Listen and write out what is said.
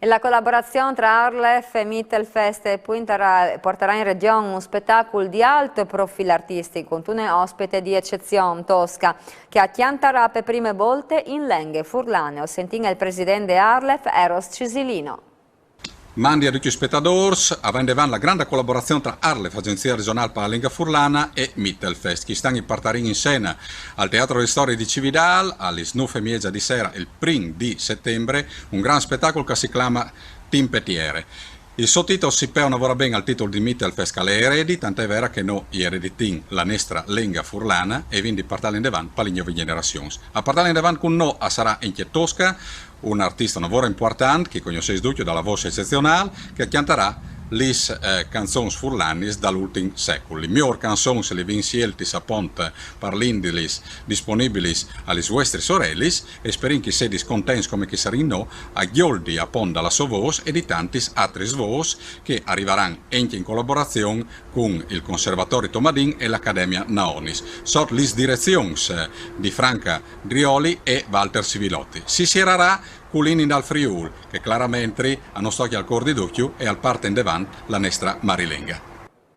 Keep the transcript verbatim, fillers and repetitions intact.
E la colaborazion tra Arlef e Mittelfest puintarà, puartarà in region un spetacul di alt profil artistic, cuntune ospite di ecezion, Tosca, che a cjantarà pe prime volte in lenghe furlane. O sentìn el president de Arlef, Eros Cisilino. Mandi a ducj i spetadôrs, a va indevant la granda colaborazion tra Arlef, Agenzia Regional par la Lenga Furlana, e Mittelfest, che chist an i puartarìn in sena al Teatro di Storie di Cividâl, a lis nûf e mieza di sera, il prin di setembre, un grant spetacul che si clama Timp e tiere. Il so titul si pea una vora ben al titul di Mittelfest, che al è Eredi, tant'al è vera che nô i ereditìn la nestra lenga furlana e i vin di puartâla indevant pa lis gnovis gjenerazions. A puartâla indevant cun nô a sarà encje Tosca, un artist una vora impuartant, che i cognossês ducj da la vôs ecezionâl, che a cjantarà lis, eh, canzons furlanis dal ultin secul. Lis miôr canzons lis vin sieltis apont par lindi-lis disponibilis a lis vuestris orelis, e sperìn che i sedis contents come che i sarìn nô a gjoldi apont da la sô vôs e di tantis altris vôs che a rivaran encje in colaborazion cun il Conservatori Tomadin e l'Academia Naonis, sot lis direzions, eh, di Franca Drioli e Walter Civilotti. Si sierarà cul Inin dal Friûl, che claramentri a nô tocje al cûr di ducj e al puarte indevant la nestra marilenga.